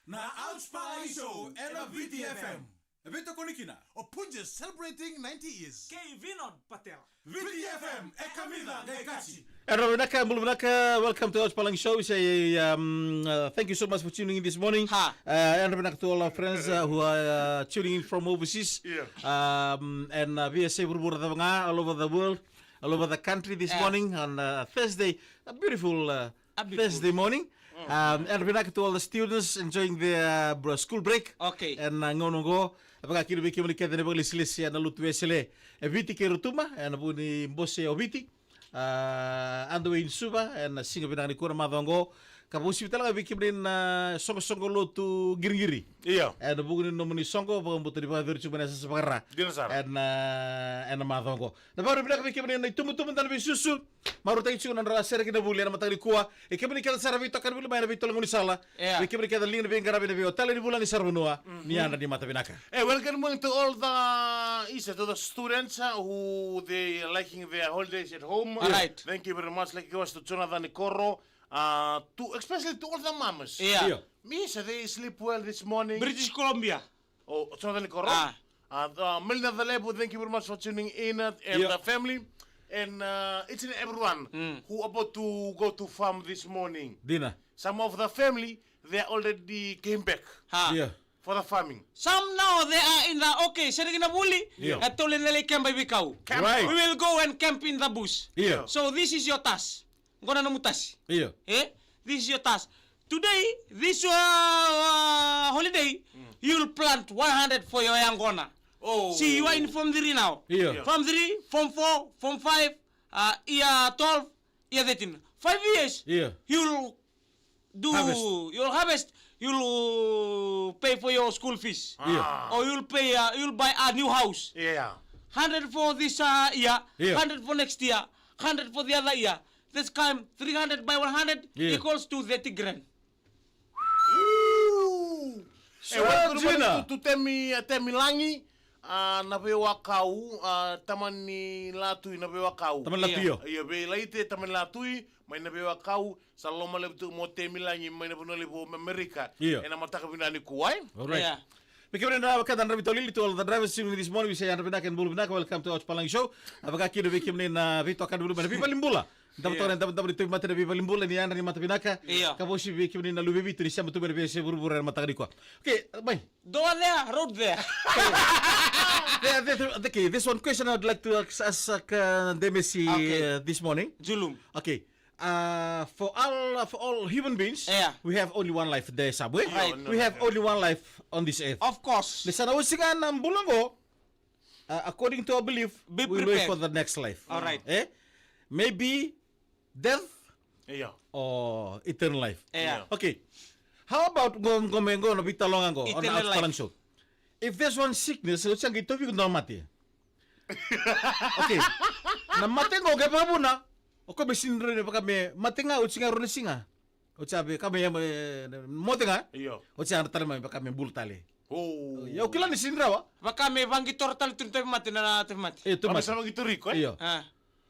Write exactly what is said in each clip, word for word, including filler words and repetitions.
Na Ouch Palagi Show ena Viti F M. E veitokoni kina o Punjas celebrating ninety years. Kei Vinod Patel. Viti F M e kamica qai kaci. Yadra vinaka, bula vinaka. Welcome to Ouch Palagi Show. We say, um, uh, thank you so much for tuning in this morning. Ha. Uh, yadra vinaka to all our friends, uh, who are, uh, tuning in from overseas. Yeah. Um, and, uh, via se vuravura cava ga, all over the world, all over the country this morning on, uh, Thursday. A beautiful, uh, Thursday morning. Um, and vinaka to all the students enjoying their, uh, br-, school break. Okay. And, uh, gauna oqo, e vaka kina vei kemuni kece na vakalesilesi ena lotu Wesele e Viti kei Rotuma, ena vuku ni bose o Viti. Uh, on the way in Suva, ena siga vinaka nikua na macawa oqo. Ka vakauasivi tale ga vei kemuni na soqosoqo lotu Qiriqiri. Io. Ena vuku ni nomuni soqo, vakabauta ni vakayacori tiko mai na yasayasa vaka-Ra. Dina sara. Ena, uh, ena macawa oqo. Na vakarau vinaka vei kemuni na itubutubu, dau veisusu. Marautaki tiko na nodra sere kina vuli ena mataka nikua. E kemuni kece sara veitokani vuli mai na veitolo ni gaunisala. Yeah. Vei kemuni kece liga ni veiqaravi ena veitalanoa ni vulagi sara vanua. Ni yadra ni mata vinaka. Hey, welcome to all the, is it, to the students, uh, who they liking their holidays at home. All right. Thank you very much. Like it was to Jonathan Nikoro, uh, to, especially to all the mamas. Yeah. Io. Miss, they sleep well this morning. British Columbia. O Jonathan Nikoro. Ah. Uh, uh, Melina Zalepu, thank you very much for tuning in, uh, and the family. And, uh, each and everyone who about to go to farm this morning. Dina. Some of the family, they already came back. Ha. Yeah. For the farming. Some now they are in the, okay, sere kina vuli. Yeah. E tolu na lai keba i veikau. Camp. Right. We will go and camp in the bush. Yeah. So this is your task. Qo na nomu tasi. Io. Eh? This is your task. Today, this, uh, uh, holiday, you'll plant one hundred for your yaqona. Oh. See, you are in form three now. Io. Io. Form three, form four, form five, uh, year twelve, year thirteen. Five years, io, you'll do, harvest, you'll harvest, you'll pay for your school fees. Io. Ah. Or you'll pay, uh, you'll buy a new house. Yeah. Hundred for this, uh, year, io, hundred for next year, hundred for the other year. This time, three hundred by one hundred, yeah, equals to thirty grand. Ooh. So, e, wa, Jina, tu, tu Temi, e, Temi Lagi, a, na veiwakau, a, Tamani Latui na veiwakau. Tamani Latui, io. Io, vei Laite Tamani Latui, mai na veiwakau, sa loma levu tu mo Temi Lagi, mai na vanua levu o Amerika. Io. Ena mataka vinaka nikua, e? All right. Yeah. Vei kemuni na wekada na draiva taulili, to all the drivers tuning in this morning, we say yadra vinaka and bula vinaka, welcome to Ouch Palagi Show. A, vaka kina vei kemuni na veitokani vuli mai na veivalenibula. Davo toka na davodavo ni tauvimate na veivalenibula, ni yadra ni mata vinaka. Io. Ka vakauasivi vei kemuni na luve i vitu ni sema tu mai na veiyasai vuravura ena mataka nikua. Okay, mai. Door there, road there. There, there, okay, there's one question I'd like to ask, ask, uh, Demesi, okay, uh, this morning. Julum. Okay. Uh, for all, for all human beings, yeah, we have only one life there somewhere. Right. We have only one life on this earth. Of course. Ni sa na oti ga na bula qo, uh, according to our belief, we wait for the next life. All right. Eh? Maybe death, yeah, or eternal life. Yeah. Okay. How about qo, qo me qo na veitaloga qo, on the Ouch Palagi Show? If there's one sickness, oti sa qai tauvi iko dua na mate. Okay. Na mate qo qai vakavuna. O koya me sini rawa ni vaka me mate ga, oti ga rua na siga. Oti sa vei, ka me, e, moce ga. Io. Oti sa na tale mai vaka me bula tale. Oh. Io, au kila ni sini rawa. Vaka me vaqitora tale tu ni tauvimate na tauvimate. E, tauvimate. Sa vaqitori iko, e? Io. A.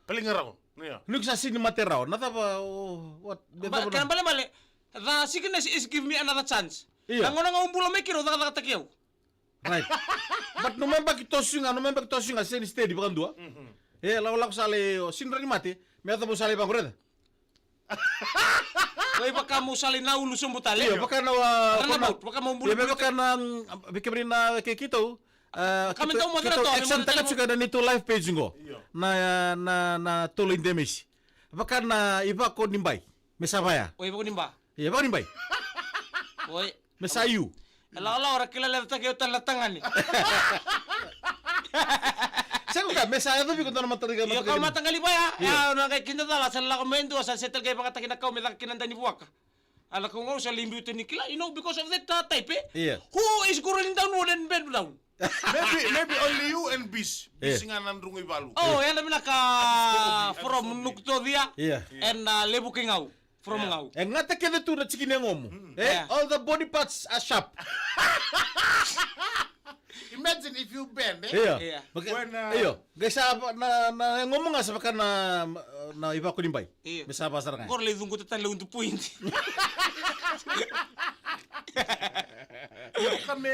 Paliga rawa. Io. Ni ko sa sini mate rawa. Na cava, o, what, na cava na, kena ibalebale, the sickness is give me another chance. Io. Na gauna ga au bula mai kina, au cakacakataki au. Right. But no me yabaki toso ga, no me yabaki toso ga, sega ni steady vakadua. Mhm. E, lakolako sa lai, o, sini rawa ni mate, me yaco mo sa lai vaqo, raica. Lai vaka mo sa lai na ulu sobu tale. Io, vaka na, a, runabout, vaka mo bulu. Io, me vaka na, mm, vei kemuni na, ke keitou, a, ka me keitou, dau mo keitou action taka tiko ena neitou live page qo. Io. Na, na, na tolo i Demesi. Vaka na ivako ni bai. Me sa vaya. O ivako ni ba. Io, ivako ni bai. Oi. Me sa iu. E lakolako ra kila lecataki au tale na tagane. Sega ka, me sa yacovi iko dua na mataqali, io, mataqali, ka mataqali vaya. Io. Ia, na qai kidacala, sa lako mai dua, sa settle qai vakataki na kau me caka kina dani vuaka. A na kau qo sa lai biuta ni kila, you know, because of that, uh, type, e? Io. Who is crawling downward and bend down? Maybe, maybe only you and Bis. Bis ga na druga i valu. Oh, yadra vinaka from Nukutocia. Io. And, uh, Levu kei Gau. From Gau. E gata kece tu na tikina e gomu. Mm. Eh? Yeah. All the body parts are sharp. Imagine if you bend, eh? Io. Yeah. Vaka, io. Qai sa va-, na, na e gomu ga sa vaka na, na ivako ni bai. Io. Me sa va sara ga. Qori lai cuquta tale udu point. me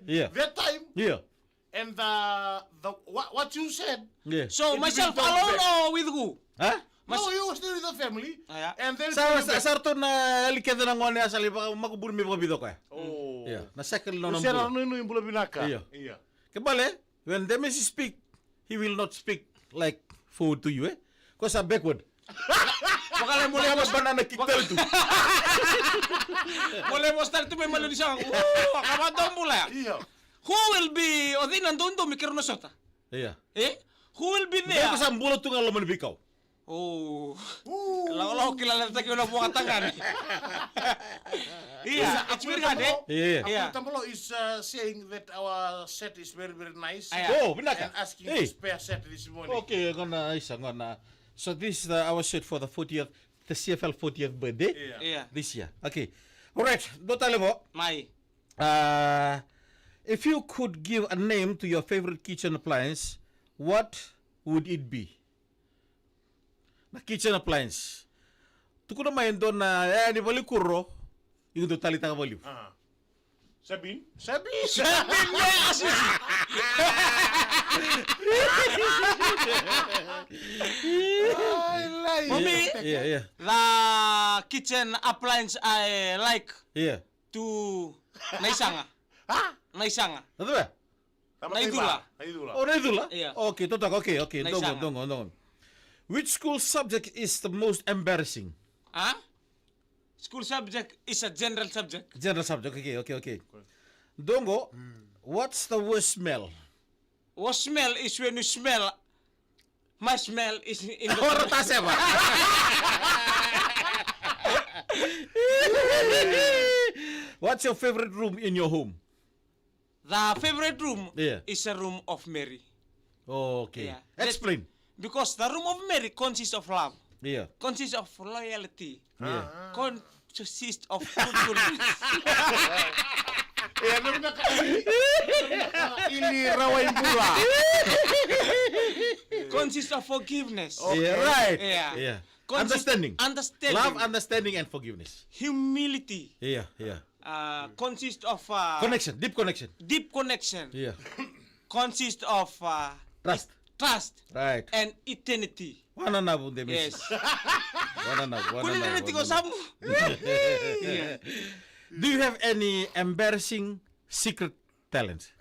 Yeah. that time. Yeah. And the, the what, what you said. Yeah. So it myself depends on alone the or with who? Huh? No, Mas- you were still with the family. Ah, yeah. And then Sa, you sa, back. Sa ratou na yali kece na gone a sa lai vaka, makubuni me vakavica o koya. Oh. Yeah. Na second na You nona said bula. Nuinui bula vinaka. Yeah. Yeah. Ke bale, when the message speak, he will not speak like forward to you, eh? Ko sa backward. Vakala mo Mo leva leva banana kick tale tu. Mo leva start tu me malo ni sa. Akava dombula. Iya. Who will be o cei na dodomi kero na sota? Iya. Eh? Who will be there? Ko sa bula tu ga loma ni veikau. Oh. Ooh. Lakolako kila leta ki na vuaka tagane. Iya, it's very hard, eh? Iya. Iya. Uncle Tambolo is uh, saying that our set is very very nice. Iya. Oh, vinaka. And asking to spare set this morning. Okay, gona isa gona. So this is the, our set for the fortieth, the C F L fortieth birthday. Iya. Iya. This year. Okay. All right. Dua tale qo. Mai. Uh, if you could give a name to your favorite kitchen appliance, what would it be? Na kitchen appliance. Tukuna mai e dua na yaya ni valikuro. Iko dau taleitaka vakalevu. Ah. Sabin? Sabin? Sabin me asisi. Ai, lai. For me, yeah, yeah. The kitchen appliance I like Yeah. to Naisaga. Ha? Naisaga. Na cava? Na icula. Na icula. Oh, na icula? Iya. Okay, totoka, okay, okay. Na dongo, icula. Dongo, dongo. Which school subject is the most embarrassing? Huh? School subject is a general subject. General subject, okay, okay, okay. Dongo, what's the worst smell? Worst smell is when you smell, my smell is in the Ora ta seva. What's your favorite room in your home? The favorite room Yeah. is a room of Mary. Okay. Yeah. Explain. Because the room of Mary consists of love, Yeah. consists of loyalty, Yeah. consists of fruitfulness. Yeah, no, no, no. Ili rawa i bula. Consists of forgiveness. Yeah, right. Yeah. Yeah. Consists Understanding. Understanding. Love, understanding, and forgiveness. Humility. Yeah, yeah. Uh, consists of uh, Connection, deep connection. Deep connection. Yeah. Consists of uh, Trust. Trust Right. and eternity. Wananavu de Yes. misi. Wananavu, Kuni wananavu, nene tiko wananavu. Samu. Yeah. Do you have any embarrassing secret talent?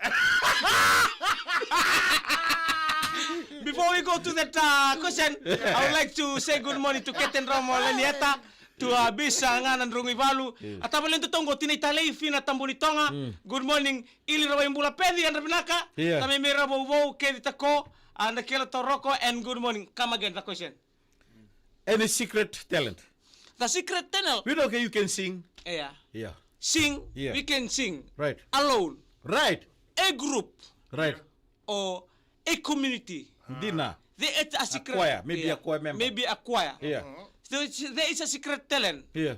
Before we go to that uh, question, I would like to say good morning to Captain Romo Lenieta, to uh, Bisa Ngana Drungivalu, a tavale dutongo Tina Italei Fina Tabonitoga. Good morning, Ili Rawaibula Peci, yadra vinaka, Yeah. Tameme Ravouvou, Keci Tako, uh, Nakela Toroko, and good morning. Come again, the question. Any secret talent? The secret talent. We know, okay, you can sing. Yeah. Yeah. Sing, Yeah. we can sing. Right. Alone. Right. A group. Right. Or a community. Dina. There is a secret. Choir. Maybe Yeah. a choir member. Maybe a choir. Yeah. So it's, there is a secret talent. Yeah.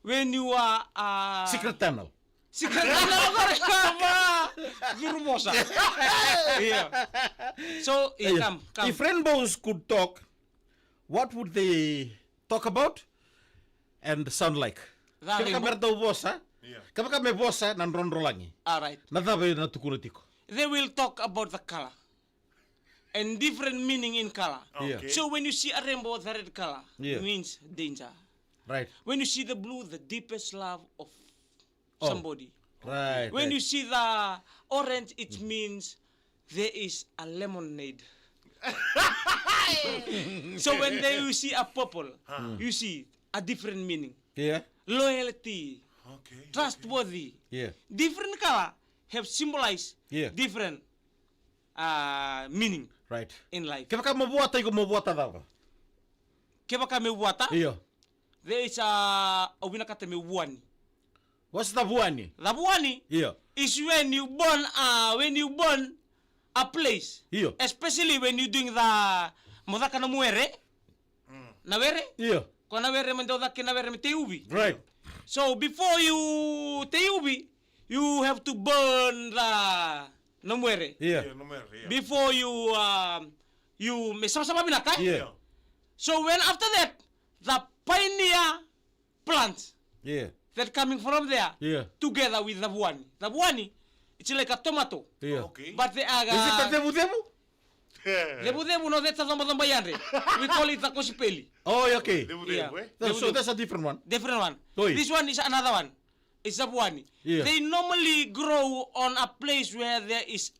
When you are uh, Secret tunnel. Secret tunnel. Curu vosa. Yeah. So, yeah, Yeah. come, come. If rainbows could talk, what would they talk about and sound like? That Kevaka rainbow? me ra dau vosa, Yeah. kevaka me vosa na drodrolagi. All right. Na cava na tukuna tiko? They will talk about the color and different meaning in color. Yeah. Okay. So when you see a rainbow, the red color Yeah. means danger. Right. When you see the blue, the deepest love of Oh. somebody. Right. When right. you see the orange, it means there is a lemonade. So when they, you see a purple, Huh. you see a different meaning. Yeah. Loyalty, Okay. trustworthy. Yeah. Different color have symbolized Yeah. different uh, meaning Right. in life. Kevaka mo vuata iko mo vuata cava? Kevaka me vuata, Io. there is a, au vinakata me vuani. What's the vuani? The vuani Io. is when you born, uh, when you born a place. Io. Especially when you doing the mo caka na muere. Na were? Io. Ko na were me dau cake na were me tei uvi. Right. So before you tei uvi, you have to burn the na were. Io. Io, na were, io. Before you, um, you me savasava vinaka. Io. Io. So when after that, the pioneer plants. Io. that coming from there, yeah, together with the vuani. The vuani, it's like a tomato. Yeah. Okay. But they are, is it a, uh, cevucevu? Yeah. Cevucevu, no, that's a coba coba yadre. We call it the kosipeli. Oh, okay. Cevucevu, yeah, eh? So, so that's a different one. Different one. Oi. This one is another one. It's a vuani. Yeah. They normally grow on a place where there is,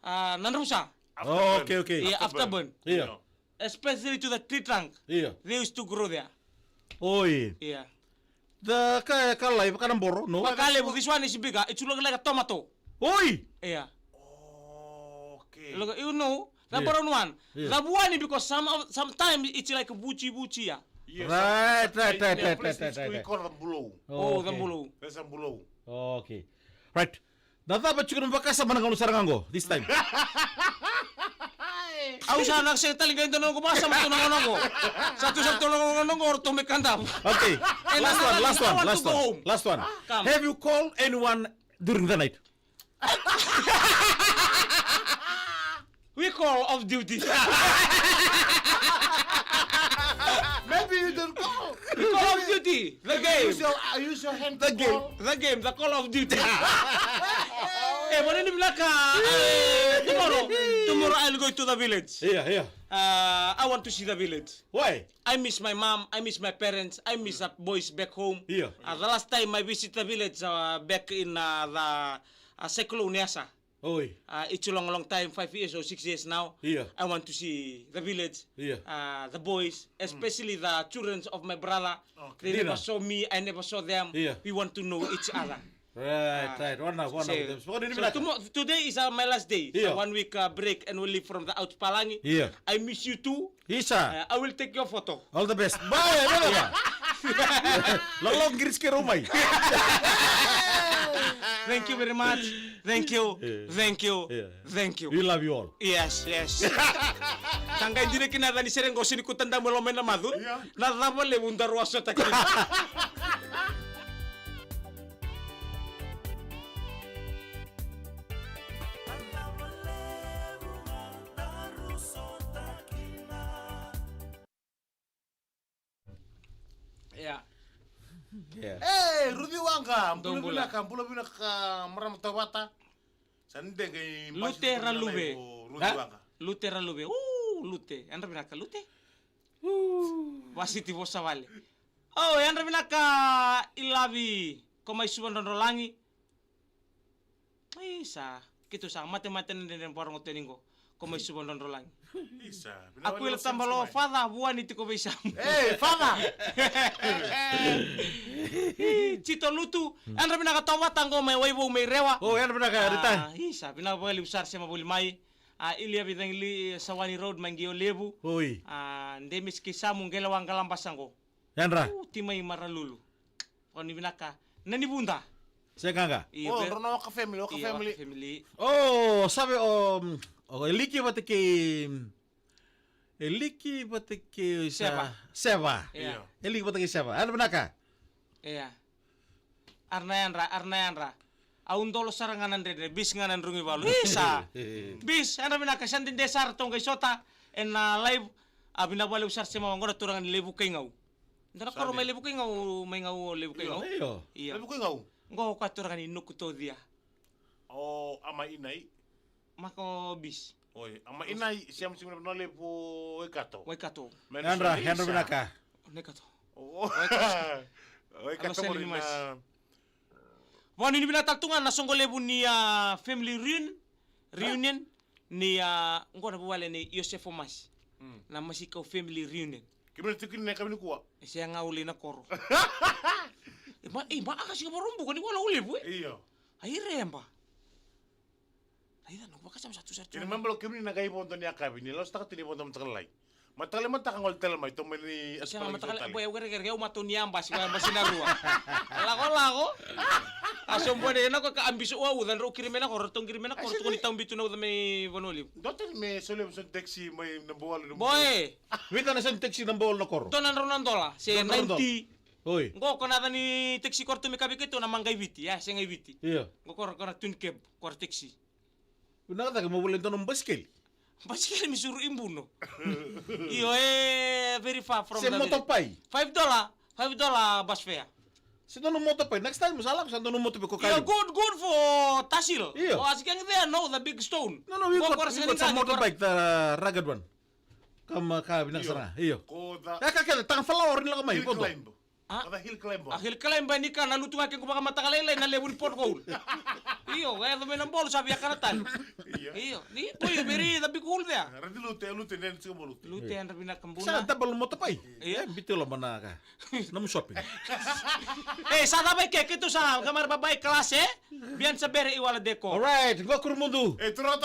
uh, nandravusa. Oh, okay, okay. Yeah, afterburn. Afterburn. Yeah. Yeah. Especially to the tree trunk. Yeah. They used to grow there. Oi. Yeah. The ka, ka lai, ka na boro, no? Ka levu, this one is bigger. It's look like a tomato. Oi! Yeah. Okay. Look, you know, the, yeah, brown one. Yeah. The vuani, because some of, sometimes it's like vuci vuci, yeah. Yes. Right, right, right, right, right, right. We call them bulou. Oh, the bulou. That's a bulou. Okay. Right. Na cava tiko na vakasama na gauna sara ga qo, this time? Au sa na sega tale ga ni dua na noqu vakasama tu na gauna qo. Sa tu, sa tu na gauna qo, ratou me kadavu. Okay. Last one, last one, last one. Last one. Come. Have you called anyone during the night? We call off duty. Maybe you don't call. We call off duty. The game. Use your, uh, use your hand. The game. The game. The call of duty. Eh, vanaini vinaka. Eh, tomorrow, tomorrow I'll go to the village. Yeah, yeah. Uh, I want to see the village. Why? I miss my mom. I miss my parents. I miss the boys back home. Yeah. Uh, the last time I visit the village, uh, back in, uh, the, uh, cyclone Yasa. Oi. Uh, it's a long, long time, five years or six years now. Yeah. I want to see the village, yeah, uh, the boys, especially the children of my brother. Okay. They never saw me, I never saw them. Yeah. We want to know each other. Right, uh, right. One of, one of them. So tomo-, today is, uh, my last day. Yeah. So one week, uh, break, and we'll leave from the Outspallangi. Yeah. I miss you too. Isa. Uh, I will take your photo. All the best. Bye, brother. Lolo ngiris ke rumai. Thank you very much. Thank you. Yeah. Thank you. Yeah. Thank you. We love you all. Yes, yes. Tanga indire kina dani sere ngosi ni kutanda mo lo mena madu. Yeah. Na dava le undaro asota kina. Yeah. Yeah. Eh, Ruci Waqa, bula vinaka, bula vinaka, marama Tovata. Sa ni dei qai Lute Raluve. Ruci Waqa. Lute Raluve. Ooh, Lute. Yadra vinaka, Lute. Ooh. Vasiti vosa vale. Oh, yadra vinaka, Ilavi. Ko mai Suva Drodrolagi. Isa, keitou sa matemate na dredre ni vakarogo tiko qo. Ko mai Suva Drodrolagi. Isa, vinaka. Akuila Tabalo, Father, vuani tiko vei Samu. Ei, Father! Tito Lutu, yadra vinaka Tovata qo mai Waivou mai Rewa. Oh, yadra vinaka, ah, Rita. Isa, vinaka vakalevu sara sema voli mai. Ah, Ilia Vicagili, Sawani Road, mai Qio Levu. Oi. Ah, Demis kei Samu, Qelewa Qalabasa qo. Yadra. Uh, Timai Maralulu. Ko ni vinaka. Na ni vuda. Sega ga. Io, oh, ve-, Rono Waka family, Waka, io, family. Waka family. Oh, save o, o Eliki vata kei, Eliki vata kei sa-, Seva. Seva. Io. Io. Eliki vata kei Seva. Yadra vinaka. Io. Arna yadra, arna yadra. Au dolo sara ga na dredre, bis ga na drugi valu. Isa. Bis, yadra vinaka sa dede sara toqai sota. Ena live, a vinaka vakalevu sara sema qo na turaga ni Levu kai Gau. Dua na koro mai Levu kai Gau, mai Gau o Levu kai Gau. Io. Io. Levu kai Gau. Qo o koya turaga ni Nuku Tocia. O Ama Inai. Mako bis. Oi, Ama Inai, siam simu na Levu Waikato. Waikato. Yadra, yadra vinaka. Waikato. O Waikato. Waikato mo ni mas. Vakanuinui vinaka tale tu ga na soqo levu ni, ah, family reun-, reunion ni, ah, qo na vuvale nei Iosefo Masi. Mm. Na Masikau family reunion. Kemuni na tiko kina na yakavi nikua? E sega, au lai na koro. E ma, e ma, a ka siga Vakaraubuka ni wala u levu, e? Io. Ai reba. Raica na vakasama sa tu sara tu. Kena ibalebale kemuni na qai vodo ni yakavi, ni lasutaka tu ni vodo mataka lailai. Mataka lailai, mataka gole tale mai, tomani. Sega, mataka lailai, boy, au kerekere, au matau ni yabasi, yabasi na rua. Lako, lako. A so bone, ena ko ka ambiso ua uca, drau kiri mai na koro, ratou kiri mai na koro, tukuni taubi tu na uca mai Vanua Levu. Dota ni me soli, me soli taxi mai na boy. Vita na soli taxi na boy na koro. Dua na drau na dola, se ninety. Oi. Qo ko na yaca ni taxi ko ratou me kavi keitou na Maqai Viti, ya, se Qai Viti. Io. Qo ko ra, ko ra twin cab, ko ra taxi. Vinaka cake mo volai dua na basikeli. Basikeli me suru i Buno. Io, e very far from the village. Se motopai. Five dollar, five dollar bus fare. Se dua na motorbike. Next time, sa lako sa dua na motorbike ko Io, Kalibu. Good, good for Tasil. Io. Oh, as gang there, no, the big stone. No, no, we Mo got, kora we sega got ni some gani, kora motorbike, the rugged one. Kama ka vinaka Io. Sara. Io. Ko the E ka kece, taga falawa ori ni lako mai, hill koto. Climb. Ah? Ko the hill climb. A hill climb ni ka na lutu ga ke ko vakamataka lailai na levu ni pothole. Io, e yaco mai na bolo sa via kana tale. Io. Io, ni boy, very the big hole there. Rati lute, lute, nen sika mo lute. Lute, and vinaka buna. Sa double motorbike. Io. E, biti loma na ka. Nomu shopping. E, sa cava i ke, keitou sa, kamar babai class, e? Bian sa bere i wala deko. Alright, go Kurumudu. E, turata.